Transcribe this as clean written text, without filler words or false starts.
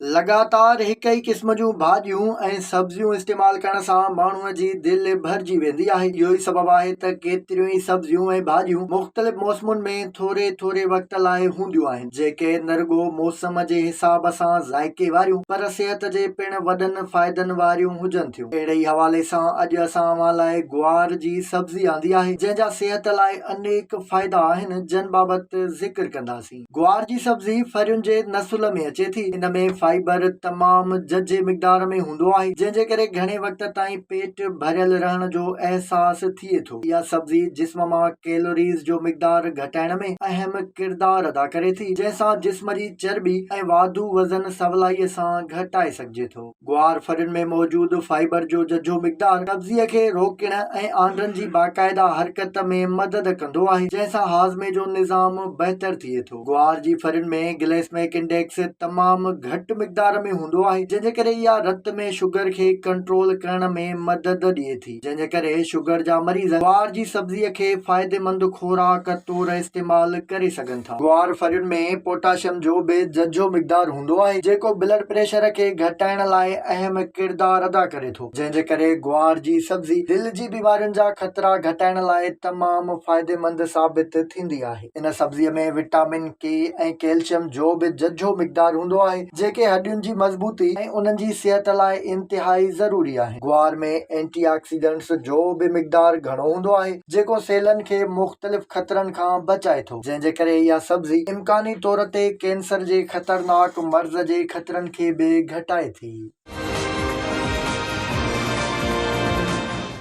لڳاتار هڪ ئي قسم جون ڀاڄيون ۽ سبزيون استعمال ڪرڻ سان ماڻهوء جي دل ڀرجي ويندي آهي. اهو ئي سبب آهي ته ڪيتريون ئي سبزيون ۽ ڀاڄيون مختلف موسمن ۾ ٿوري ٿوري وقت لاء هونديون آهن، جيڪي نه رڳو موسم جي حساب سان ذائقي واريون پر صحت جي پڻ وڏن فائدن واريون هجن ٿيون. اهڙي ئي حوالي سان اڄ اسان اوهان لاء گوار جي سبزي آندي آهي، جنهن جا صحت لاء انيڪ فائدا آهن، جن بابت ذڪر ڪنداسين. گوار جي سبزي ڦرين جي نسل ۾ اچي ٿي. ان ۾ فائبر تمام ججهي مقدار ۾ هوندو آهي، جنهن جي ڪري گهڻي وقت تائين پيٽ ڀريل رهڻ جو احساس ٿئي ٿو. اها سبزي جسم مان ڪيلوريز جو مقدار گهٽائڻ ۾ اهم ڪردار ادا ڪري ٿي، جنهن سان جسم جي چرٻي ۽ واڌو وزن سولائيء سان گهٽائي سگهجي ٿو. گوار ڦرين ۾ موجود فائبر جو ججهو مقدار قبضيء کي روڪڻ ۽ آنڊن جي باقاعده حرڪت ۾ مدد ڪندو آهي، جنهن سان هاضمي جو نظام بهتر ٿئي ٿو. گوار جي ڦرين ۾ گليسميڪ انڊيڪس تمام گهٽ مقدار ۾ هوندو آهي، جنهن جي ڪري اها رت ۾ شگر کي ڪنٽرول ڪرڻ ۾ مدد ڏئي ٿي. جنهن جي ڪري شگر جا مريض گوار جي سبزيء کي فائديمند خوراڪ طور استعمال ڪري سگهن ٿا. گوار ڦرين ۾ پوٽاشيم جو به ججهو مقدار هوندو آهي، جيڪو بلڊ پريشر کي گهٽائڻ لاء اهم ڪردار ادا ڪري ٿو، جنهن جي ڪري گوار جي سبزي دل جي بيمارين جا خطرا گهٽائڻ لاء تمام فائديمند ثابت ٿيندي آهي. ان سبزيء ۾ وٽامن ڪي ۽ ڪيلشيم جو به ججهو مقدار هوندو آهي، جيڪي هڏين جي مضبوطي ۽ انهن جي صحت لاء انتهائي ضروري آهن. گوار ۾ اينٽي آڪسيڊنٽس جو به مقدار گهڻو هوندو آهي، جيڪو سيلن کي مختلف خطرن کان بچائي ٿو، جنهن جي ڪري اها سبزي امڪاني طور تي ڪينسر جي خطرناڪ مرض جي خطرن کي به گهٽائي ٿي.